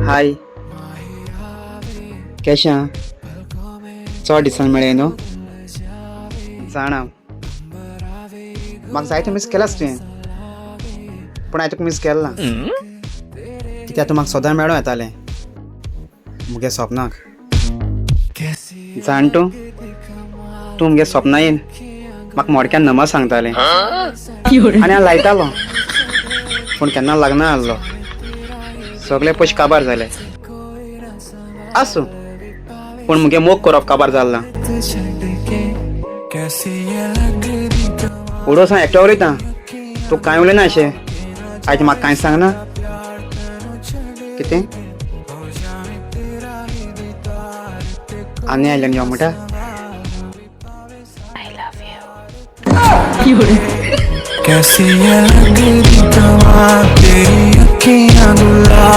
हाय, केशें आहा? चड दिसान मेळ्ळें न्हू? जाणा, म्हाका जायते मीस केलाच तुवें, पूण हांवें तुका मीस केलें ना, कित्याक तूं म्हाका सदां मेळों येतालें मुगे सपनाक. जाण तूं, तूं मुगे सपना येवन म्हाका मोडक्यान नंबर सांगतालें आनी हांव लायतालो, पूण केन्ना लागना आहलो. सगळे पयशे काबार जाले. आसूं, पूण मुगे मोग करप काबार जाल ना. उडोस, हांव एकटो उलयतां, तूं कांय उलयना अशें. आयज म्हाका कांय सांगना कितें? आनी आयल्यान यो म्हणटा. कैसी ये लग रही तेरी अखियां गुलाब.